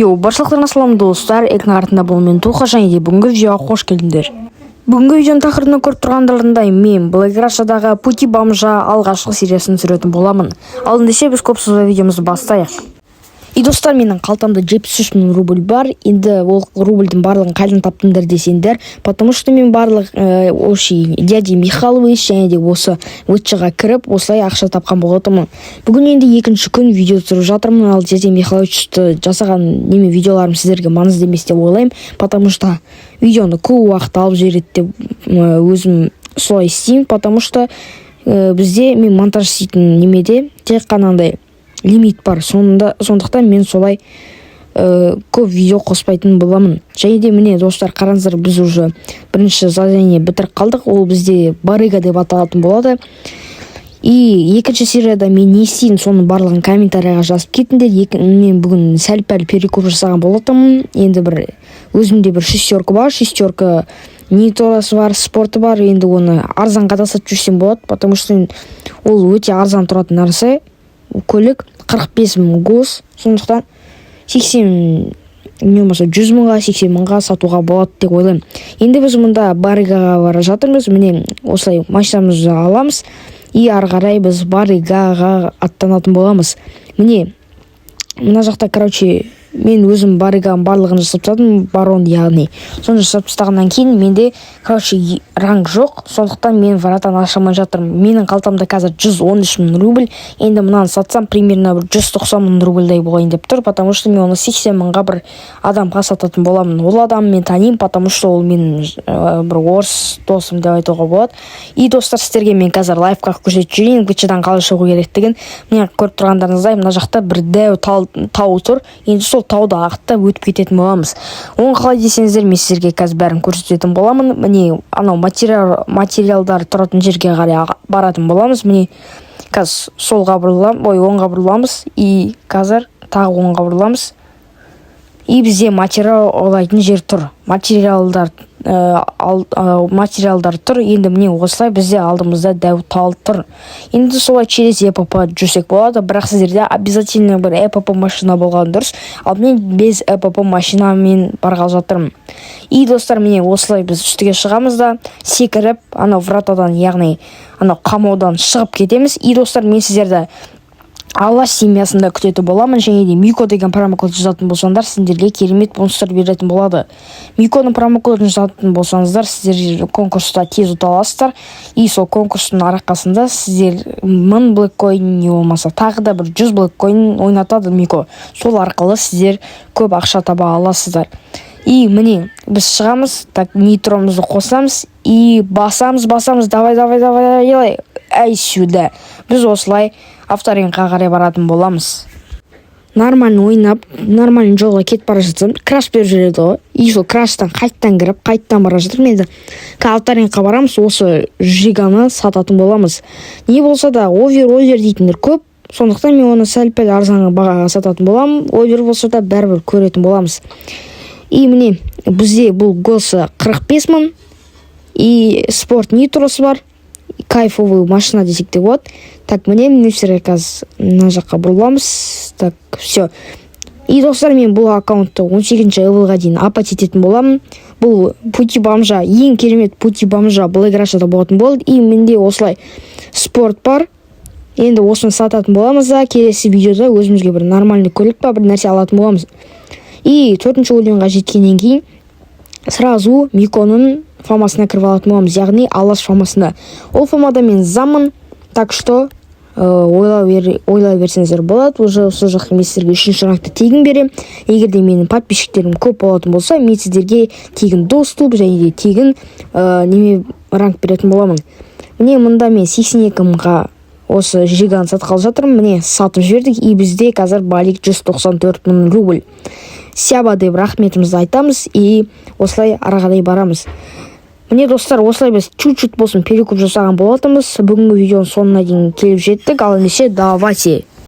Йоу, баршалықтарыңа салам, достар! Экран артында бұл мен, Туха, және де бүгінгі видеоға қош келдіңдер. Бүгінгі видеоның тақырыбынан көріп тұрғандарындай, мен Блэк Рашадағы Пути бомжа алғашқы сериясын түсіретін боламын. Ал ендеше біз көп созбай видеомызды бастайық. И, достар, менің қалтамда 73 мың рубль бар. Енді ол рубльдің барлығын қайдан таптыңдар десеңдер, потому что мен барлық общий дяди Михайлович және де осы ға кіріп, осылай ақша тапқан болатынмын. Бүгін енді екінші күн видео түсіріп жатырмын. Ал дядя Михайловичті жасаған неме видеоларым сіздерге маңызды емес деп ойлаймын, потому что видеоны көп уақыт алып жібереді деп өзім солай істеймін, потому что бізде мен монтаж істейтін немеде тек қана андай лимит бар. Сонда, сондықтан мен солай көп видео қоспайтын боламын. Және де міне, достар, қараңыздар, біз уже бірінші задание бітіріп қалдық. Ол бізде барыга деп аталатын болады. И екінші серияда мен не істеймін, соның барлығын комментарийға жазып кетіңдер. Мен бүгін сәл пәл перекуп жасаған болатынмын. Енді бір өзімде бір шестерка бар, шестерка нитросы бар, спорты бар. Енді оны арзанға да сатып жіберсем болады, потому что ол өте арзан тұратын нәрсе, көлік 45 мың гос. Сондықтан 80, не болмаса 100 мыңға, 80 мыңға сатуға болады деп ойлаймын. Енді біз мұнда барыгаға бара жатырмыз. Міне, осылай машинамызды аламыз и ары қарай біз барыгаға аттанатын боламыз. Міне, мына жақта, короче, мен өзім барыганың барлығын жасап тастадым, барон яғни. Соны жасап тастағаннан кейін менде, короче, ранг жоқ, сондықтан мен вратаны аша алмай жатырмын. Менің қалтамда қазір 113 мың рубль. Енді мынаны сатсам, примерно бір 190 мың рубльдай болайын деп тұр, потому что мен оны 80 мыңға бір адамға сататын боламын. Ол адамды мен танимын, потому что ол менің бір орыс досым деп айтуға болады. И, достар, сіздерге мен қазір лайфхак көрсетіп жіберейін, ВЧ-дан қалай шығу керектігін. Міне, көріп тұрғандарыңыздай, мына жақта бір дәу тау тұр. Енді сол тауды аттап өтіп кететін боламыз. Оны қалай десеңіздер, мен сіздерге қазір бәрін көрсететін боламын. Міне, анау материалдар тұратын жерге қарай баратын боламыз. Міне, қазір солға бұрыламыз, ой, оңға бұрыламыз и қазір тағы оңға бұрыламыз. И бізде материал ұрлайтын жер тұр, материалдар материалдар тұр. Енді міне, осылай бізде алдымызда дәу тал тұр. Енді солай через ЭПП жүрсек болады, бірақ сіздерде обязательно бір ЭПП машина болған дұрыс. Ал мен без ЭПП машинамен барғалы жатырмын. И, достар, міне, осылай біз үстіге шығамыз да, секіріп анау вратадан, яғни анау қамаудан шығып кетеміз. И, достар, мен сіздерді Алла семьясында күтетін боламын. Және де Мико деген промокод жазатын болсаңдар, сендерге керемет бонустар беретін болады. Миконың промокодын жазатын болсаңыздар, сіздер конкурста тез ұта аласыздар. И сол конкурстың арқасында сіздер 1000 блэккоин, не болмаса тағы да бір 100 блэккоин ойнатады Мико. Сол арқылы сіздер көп ақша таба аласыздар. И міне, біз шығамыз. Так, нитромызды қосамыз и басамыз, басамыз, давай, давай, давай, давай, әй, сюда. Біз осылай авторынкқа қарай баратын боламыз. Нормально ойнап, нормально жолға кетіп бара жатсам, краш беріп жібереді ғой. И сол краштан қайттан кіріп, қайттан бара жатырмын. Енді авторынкқа барамыз, осы жиганы сататын боламыз. Не болса да, овер, овер дейтіндер көп, сондықтан мен оны сәл пәл арзан бағаға сататын боламын. Овер болса да, бәрібір көретін боламыз. И міне, бізде бұл госы 45 мың и спорт нитросы бар, кайфовый машина десек те болады. Так, міне, сіздерге қазір мына жаққа бұрыламыз. Так, все. И, достар, мен бұл аккаунтты 18 левелға дейін апать ететін боламын. Бұл Пути бомжа, ең керемет Пути бомжа Блэк Рашада болатын болды. И менде осылай спорт бар. Енді осыны сататын боламыз да, келесі видеода өзімізге бір нормальный көлік па, бір нәрсе алатын боламыз. И төртінші уровеньға жеткеннен кейін сразу Миконың фамасына кіріп алатын боламыз, яғни Алаш фамасына. Ол фамада мен заммын, так что ойлай берсеңіздер болады. Уже сол жақта мен сіздерге үшінші рангты тегін беремін. Егер де менің подписчиктерім көп болатын болса, мен сіздерге тегін доступ және де тегін неме ранг беретін боламын. Міне, мында мен 82 мыңға осы жиганы сатқалы жатырмын. Міне, сатып жібердік. И бізде қазір балик 194 мың рубль. Сяба деп рахметімізді айтамыз и осылай ары қарай барамыз. Міне, достар, осылай біз чуть-чуть болсын перекуп жасаған болатынбыз. Бүгінгі видеоның соңына дейін келіп жеттік. Ал ендеше давайте.